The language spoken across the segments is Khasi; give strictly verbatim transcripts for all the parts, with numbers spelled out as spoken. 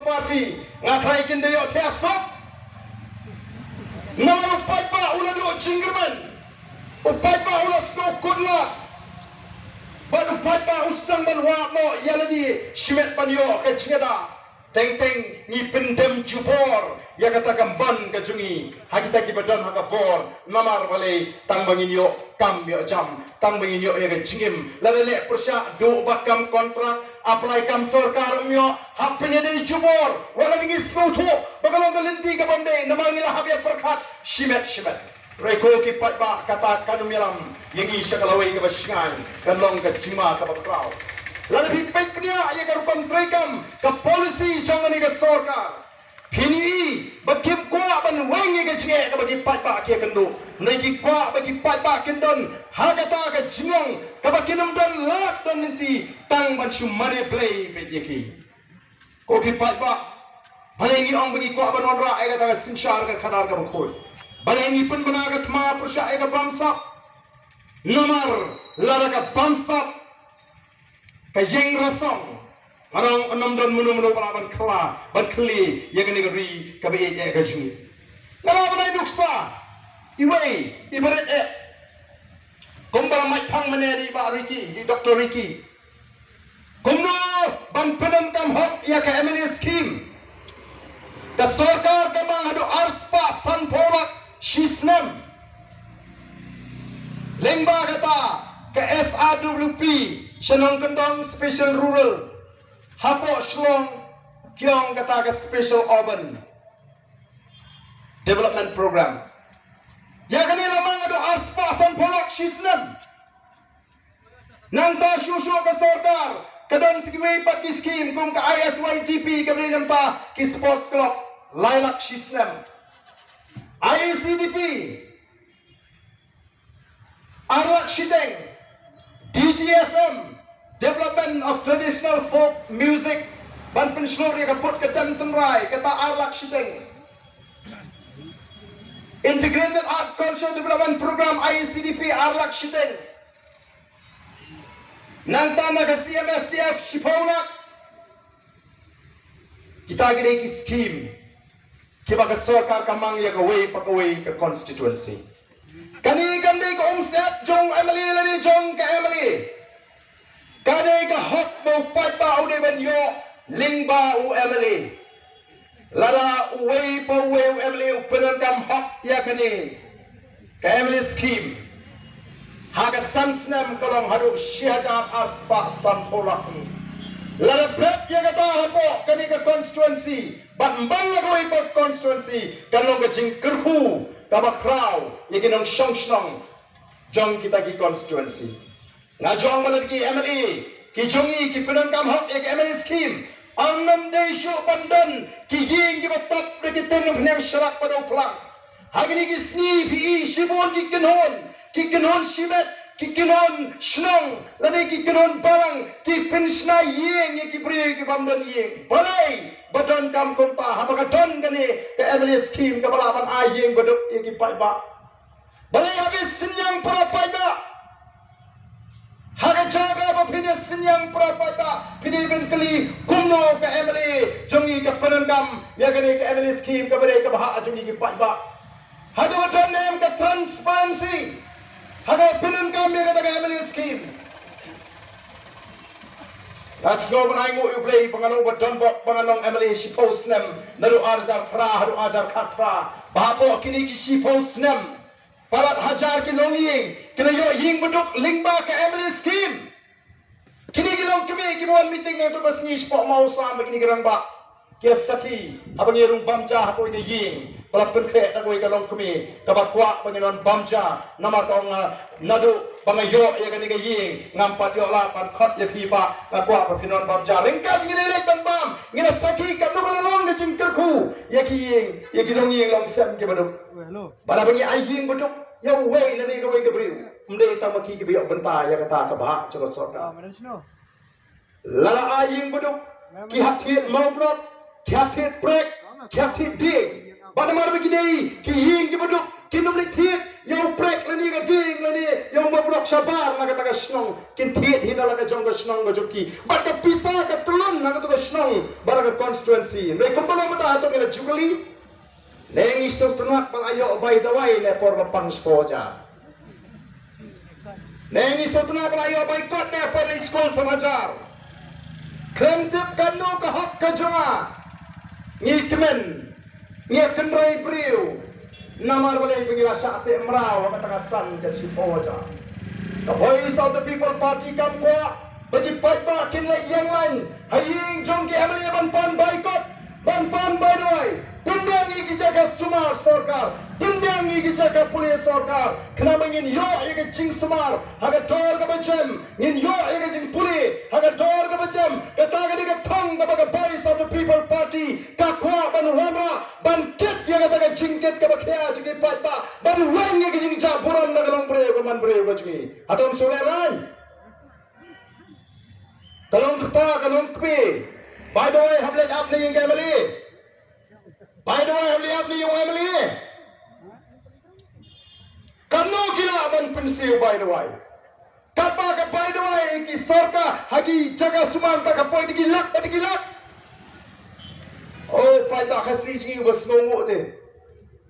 Party, nga tharai kin da ïoh thiah sop. Namar u paidbah u la duh jingkyrmen. U paidbah u la sngewkut lad. Bad u paidbah u sdang ban wad noh ïa lade shimet ban ïoh ka jingïada. Teng teng ngi pyndem jubor ïa kata ka mon ka jong ngi ha kita kiba don ha ka bor. Namar balei? Tang ba ngin ïoh kam ïoh jam, tang ba ngin ïoh ïa ka jingim. Lada leh pyrshah duh bad kam kontrak, apply kam sorkar ym ïoh, hap pynïadei jubor. Wat la ngi sngewthuh ba ka long ka lynti ka bym dei, namar ngi la hap ïa pyrkhat shimet shimet. Hynrei ko ki paidbah, kata kan ym ïalam ïa ngi sha ka lawei kaba shngaiñ, kan long ka jingma kaba khraw. Lada phi peit pynïaid ïa ka rukom treikam, ka policy jong kane ka sorkar, phin ïohi ba kim kwah ban weng ïa ka jingeh kaba ki paidbah ki ïakynduh. Hynrei ki kwah ba ki paidbah kin don ha kata ka jinglong kaba kin ym don lad don lynti tang ban shu mane blei beit ïa ki. Ko ki paidbah, balei ngi ong ba ngi kwah ban wanrah ïa kata ka synshar ka khadar kaba khuid? Balei ngi pynbna ka thma pyrshah ïa ka bamsap? Namar lada ka bamsap, ka ïeng rasong, nga ong ym don mano mano ba lah ban khlad, ban khlieh ïa kane ka ri kaba ïeit ïa ka jong ngi. Nga lah ban ai nuksa iwei i barit eh, kumba la mait phang mynne da i Bah Ricky, da i Doktor Ricky. Kumno ban pyndonkam hok ïa ka M L A scheme? Ka sorkar ka mang haduh arspah sanphew lak shi snem. Lyngba kata ka S R W P sha nongkyndong special rural hapoh Shillong, ki ong kata ka special urban development program. Ïa kane la mang haduh arspah sanphew lak shi snem. Nangta shuh shuh ka sorkar ka don sa kiwei pat ki scheme kum ka I S Y D P, ka bri nangta ki sports club, lai lak shi snem. I E C D P, ar lak shiteng. D T F M, Development of Traditional Folk Music, ban pynshlur ïa ka put ka tem tynrai, kata ar lak shiteng. Integrated Art Culture Development Program, I E C D P, ar lak shiteng. Nangta na ka C M S D F shiphew lak. Kita ki dei ki scheme kiba ka sorkar ka mang ïa kawei pa kawei ka constituency. Kane kam dei ka umsyep jong M L A lane jong ka M L A. Ka dei ka hok ba u paidbah u dei ban ïoh lyngba u M L A. Lada uwei pa uwei u M L A u pyndonkam hok ïa kane ka M L A scheme, ha ka san snem ka long haduh shi hajar arspah sanphew lak. Lada bret ïa kata hapoh kane ka constituency bad ym ban la kawei pa constituency, kan long ka jingkyrkhu kaba khraw ïa ki nongshong shnong jong kita ki constituency. Nga ong ba lada ki M L A ki jong ngi ki pyndonkam hok ïa ka M L A scheme, ym dei shuh ban don ki ïing kiba tap da ki tyngkhniang sharak ba dewphlang. Ha kine ki sngi phi i shibun ki kynhun, ki kynhun shimet, ki kynhun shnong lane ki kynhun balang ki pynshna ïing ïa ki briew kiba ym don ïing. Balei? Ba donkam kumta, haba ka don kane ka M L A scheme kaba lah ban ai ïing baduk ïa ki paidbah. Balei haba phi synñiang para paidbah, ha ka jaka ba phin ïa synñiang para paidbah, phi dei ban kylli kumno ka M L A jong ngi ka pyndonkam ïa kane ka M L A scheme kaba dei kaba hok jong ngi ki paidbah? Hato ka don ne em ka transparency ha kaba pyndonkam ïa kata ka M L A scheme? Nga sngew ban ai nguh ïa U Blei ba nga long uba donbok ba nga long M L A shiphew snem, naduh ar hajar phra haduh ar hajar khatphra. Ba hapoh kine ki shiphew snem, palat hajar ki longïing ki la ïoh ïing baduk lyngba ka M L A scheme. Kine ki longkmie kiba wan meeting hangto ka sngi shapoh Mawsam bad kine ki rangbah ki ïa sakhi, haba ngi rung bam ja hapoh ine ïing, ba la pynkhreh da kawei ka longkmie kaba kwah ba ngin wan bam ja, namar ka ong, ah, naduh ba nga ïoh ïa kane ka ïing ngam pat ïoh lad ban khot ïa phi, ba nga kwah ba phin wan bam ja. Ryngkat ngi la leit ban bam, ngi la sakhi katno ka la long ka jingkyrkhu ïa ki ïing, ïa ki longïing longsem kiba duk. Bad haba ngi ai ïing baduk ïa uwei lane kawei ka briew, ym dei tang ma ki kiba ïoh bynta ïa kata ka bhah jong ka sorkar. La la ai ïing baduk, ki hap thied mawblok, ki hap thied prek, ki hap thied dieng. Bad namar ba ki dei ki ïing kiba duk, Kin ym leit thied ïa u prek lane ka dieng lane ïa u mawrok shabar na kata ka shnong. Kin thied hi na la ka jong ka shnong ka jong ki. Bad ka pisa ka tlun na kata ka shnong bad na ka constituency. Hynrei kumba long mynta hato ngi la jukali. Ne ngi sngewtynnat ba la ïoh bai dawai ne por ba pang shiphew hajar. Ne ngi sngewtynnat ba la ïoh bai kot ne por leit skul san hajar. Khlem tip kano ka hok ka jong nga. Ngi kmen. Ngi kynrei briew. Namar balei ba ngi la shah teh mraw ha kata ka san ka shiphew hajar. Ka Voice of the People Party kam kwah ba ki paidbah kin leit ïeng lain ha ïing jong ki MLA ban pan bai kot, ban pan bai dawai. Pynbiang ïa ki jaka sumar sorkar, pynbiang ïa ki jaka pule sorkar. Khnang ba ngin ïoh ïa ka jingsumar ha ka dor kaba jem, ngin ïoh ïa ka jingpule ha ka dor kaba jem. Kata ka dei ka thong kaba ka Voice of the People Party ka kwah ban wanrah, ban kit ïa kata ka jingkit kaba khia jong ki paidbah, ban weng ïa ka jingjah burom na ka long briew ka man briew ka jong ngi. Hato ym sngewlehrain? Ka long kpa, ka long kpi. Bai dawai hap leit ap na ïing ka MLA. Bai dawai hap leit ap na ïing MLA. Katno ki lah ban pynsiew bai dawai? Katba ka bai dawai ki sorkar ha ki jaka sumar ta ka poi da ki lak, da ki lak. Oh, paidbah Khasi jong ngi ba sngewnguh te.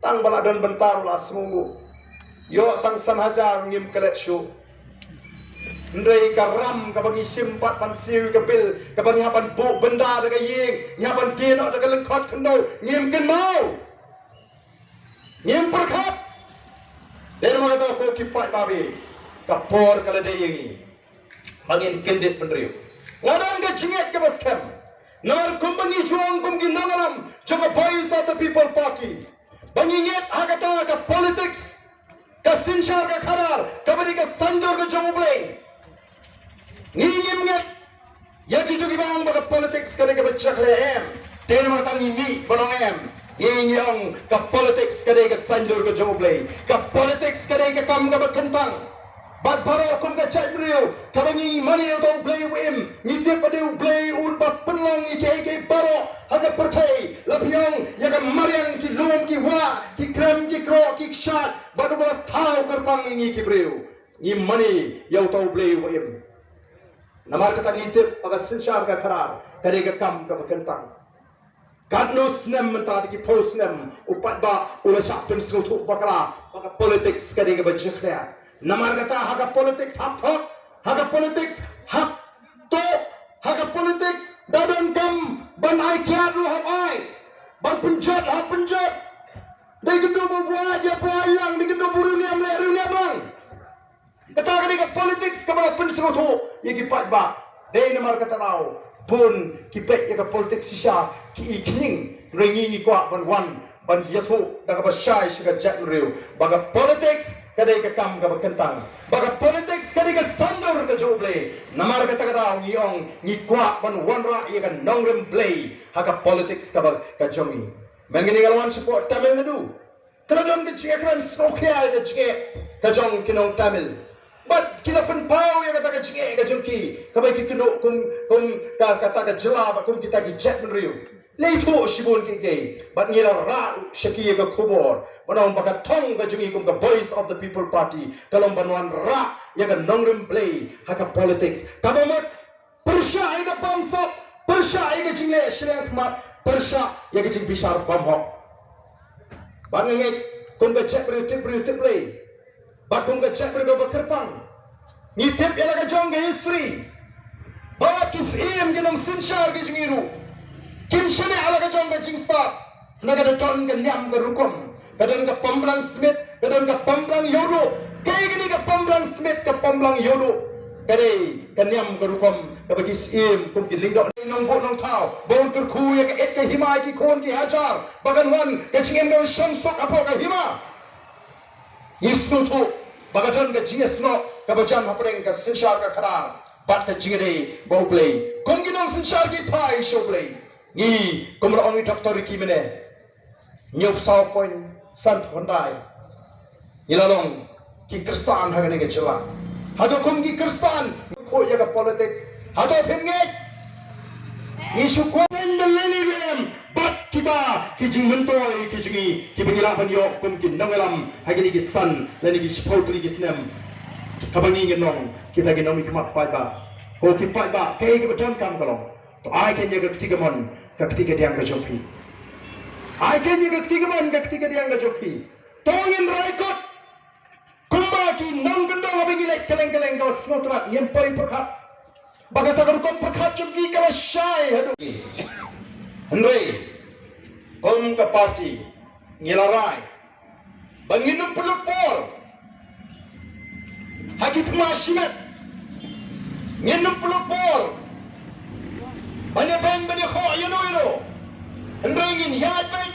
Tang ba la don bynta ruh la sngewnguh. Ïoh tang san hajar ngim klet shuh. Hynrei ka ram kaba ngi shim pat ban siew ka bill, kaba ngi hap ban buh bynda da ka ïing, ngi hap ban die noh da ka lyngkot khyndew, ngim kynmaw. Ngim pyrkhat. Dei namar kata ko ki paidbah, ka por ka la dei ïa ngi ba ngin kyndit bynriew. Nga don ka jingngeit kaba skhem. Namar kumba ngi ju ong kum ki nongïalam jong ka Voice of the People Party, ba ngi ngeit ha kata ka politics, ka synshar ka khadar, kaba dei ka saiñdur ka jong U Blei. Ngi ngim ngeit ïa kito kiba ong ba ka politics ka dei kaba jakhlia, em. Te namar kata ngi mih ban ong em. Ngi ngi ong ka politics ka dei ka saiñdur ka jong U Blei. Ka politics ka dei ka kam kaba kyntang. Bad baroh kum ka jaitbynriew kaba ngi mane ïa uta U Blei u im, ngi tip ba dei U Blei uba pynlong ïa kiei kiei baroh ha ka pyrthei. La phi ong ïa ka mariang, ki lum, ki wah, ki krem, ki kroh, ki kshaid, bad uba la thaw kyrpang ïa ngi ki briew. Ngi mane ïa uta U Blei uba im. Namar kata ngi tip ba ka synshar ka khadar ka dei ka kam kaba kyntang. Katno snem mynta, da ki phew snem u paidbah u la shah pynsngewthuh bakla ba ka politics ka dei kaba jakhlia. Namar kata ha ka politics hap thok, ha ka politics hap tuh, ha ka politics da don kam ban ai kiad ruh hap ai, ban pynjot hap pynjot. Dei kynduh ba buaid ïa buaid lang, dei kynduh ba riewniam leh riewniam lang. Kata ka dei ka politics kaba la pynsngewthuh ïa ki paidbah. Dei namar kata daw bun ki peit ïa ka politics shisha ki i khñiang. Hynrei ngi ngi kwah ban wan ban ïathuh da kaba shai sha ka jaitbynriew ba ka politics ka dei ka kam kaba kyntang, ba ka politics ka dei ka saiñdur ka jong U Blei. Namar kata ka daw ngi ong ngi kwah ban wanrah ïa ka nongrim Blei ha ka politics kaba ka jong ngi. Mynta ngi la wan shapoh Tamil Nadu. Ka la don ka jingeh, ka la sngewkhia ïa ka jingeh ka jong ki nong Tamil. Bad ki la pynpaw ïa kata ka jingeh ka jong ki, kaba ki kynduh kum, kum ka, kata ka jylla bad kum kita ki jaitbynriew. La ïathuh shibun kiei kiei bad ngi la rah sha ki ïa ka khubor. Ban ong ba ka thong ka jong ngi kum ka Voice of the People Party ka long ban wanrah ïa ka nongrim Blei ha ka politics. Kaba mut pyrshah ïa ka bamsap, pyrshah ïa ka jingleh shiliang khmat, pyrshah ïa ka jingbishar bymhok. Bad nga ngeit kum ka jaitbynriew tip briew tip Blei, bad kum ka jaitbynriew kaba kyrpang, ngi tip ïa la ka jong ka history ba wat ki syiem ki nongsynshar ki jong ngi ruh kim shaniah la ka jong ka jingstad. Na ka da don ka niam ka rukom, ka don ka pambrang smit, ka don ka pambrang ïewduh. Kaei kane ka pambrang smit, ka pambrang ïewduh? Ka dei ka niam ka rukom kaba ki syiem kum ki lyngdoh nongbuh nongthaw ba un kyrkhu ïa ka et ka hima ïa ki khun ki hajar ba kan wan ka jingim kaba shong suk hapoh ka hima. Ngi sngewthuh ba ka don ka jingïasnoh kaba jan hapdeng ka synshar ka khadar bad ka jingïadei bad U Blei. Kum ki nongsynshar ki phai sha U Blei. Ngi kum la ong i Doctor Ricky mynne, hynñiew phew saw point san phew khyndai ngi la long ki Khristan ha kane ka jylla. Hato kum ki Khristan khuid ïa ka politics? Hato phim ngeit? Ngi shu kwah ban da lei lei bad ki Ba ki jingmyntoi ki jong ngi kiba ngi lah ban ïoh kum ki nongïalam ha kine ki san lane ki shiphew tylli ki snem. Kaba ngi ngin long kita ki nongmihkhmat paidbah. Ko ki paidbah, kaei kaba donkam ka long, to ai keiñ ïa ka kti kamon ka kti kadiang ka jong phi. Ai keiñ ïa ka kti kamon ka kti kadiang ka jong phi. To ngin rai kot kumba ki nongkyndong haba ngi leit kylleng kylleng, ka sngewtynnat, ngim poi pyrkhat ba kata ka rukom pyrkhat jong ki ka la shai haduh ngi. Hynrei kum ka party ngi la rai ba ngin ym pynlut por ha ki thma shimet. Ngin ym pynlut por ban ïabeiñ ban ïakhoh ïano ïano. Hynrei ngin ïaid beit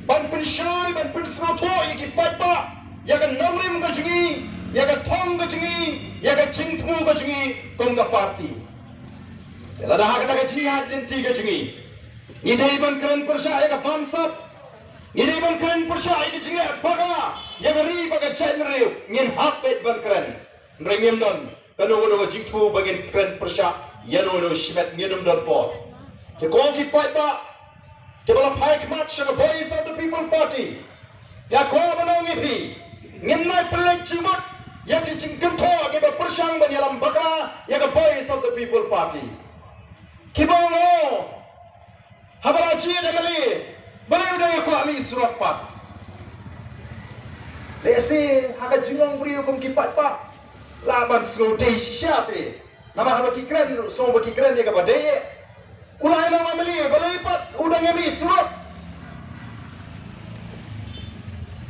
ban pynshai, ban pynsngewthuh ïa ki paidbah ïa ka nongrim ka jong ngi, ïa ka thong ka jong ngi, ïa ka jingthmu ka jong ngi kum ka party. Te lada ha kata ka jingïaid lynti ka jong ngi ngi dei ban kren pyrshah ïa ka bamsap, ngi dei ban kren pyrshah ïa ka jingeh bakla ïa ka ri bad ka jaitbynriew, ngin hap beit ban kren. Hynrei ngim don kano kano ka jingthmu ba ngin kren pyrshah ïano ïano shimet, ngin ym don por. Te ko ki paidbah kiba la phai khmat sha ka Voice of the People Party, ïa ko ban ong ïa phi, ngim nai pynleit jingmut ïa ki jingkynthoh kiba pyrshang ban ïalam bakla ïa ka Voice of the People Party. Kiba ong, oh, haba la jied M L A, balei u dang ïa kwah mih surok pat? Lehse ha ka jinglong briew kum ki paidbah lah ban sngewdei shisha te. Namar haba ki kren ruh, sngew ba ki kren ïa kaba dei eh. U la ïa long M L A, balei pat u dang ïa mih surok?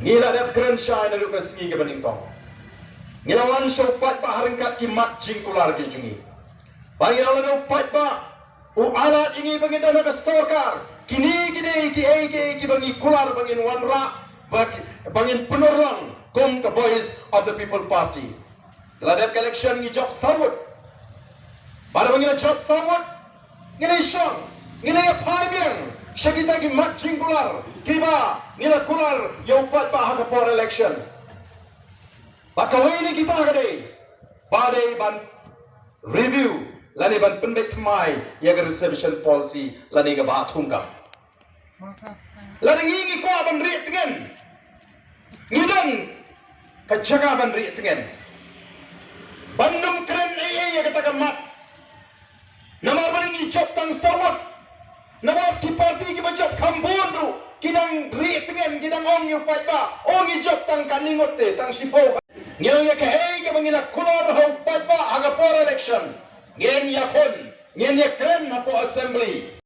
Ngi la dep kren shai naduh ka sngi kaba nyngkong. Ngi la wan sha u paidbah ha ryngkat ki mat jingkular ki jong ngi. Ba ngi la ong ïa u paidbah, u ailad ïa ngi ba ngin don ha ka sorkar, kine ki dei kiei kiei kiba ngi kular ba ngin wanrah, ba ki, ba ngin pynurlong kum ka Voice of the People Party. Te la dep ka election ngi jop saw vote. Bad haba ngi la jop saw vote, ngi la shong, ngi la ïa phai biang sha kita ki mat jingkular kiba ngi la kular ïa u paidbah ha ka por election. Bad kawei na kita ka dei ba dei ban review lane ban pynbeit thymmai ïa ka reservation policy lane ka Bah Thungkam. Lada ngi ngi kwah ban rieh tngen, ngi don ka jaka ban rieh tngen ban ym kren ei ei ïa kata ka mat. Namar balei ngi jop tang saw ngut? Namar ki party kiba jop kham bun ruh ki dang rieh tngen, ki dang ong ïa u paidbah, oh, ngi jop tang katne ngut te, tang shiphew. Ngi ong ïa kaei kaba ngi la kular ha u paidbah ha ka por election, ngin ïakhun, ngin ïakren hapoh assembly.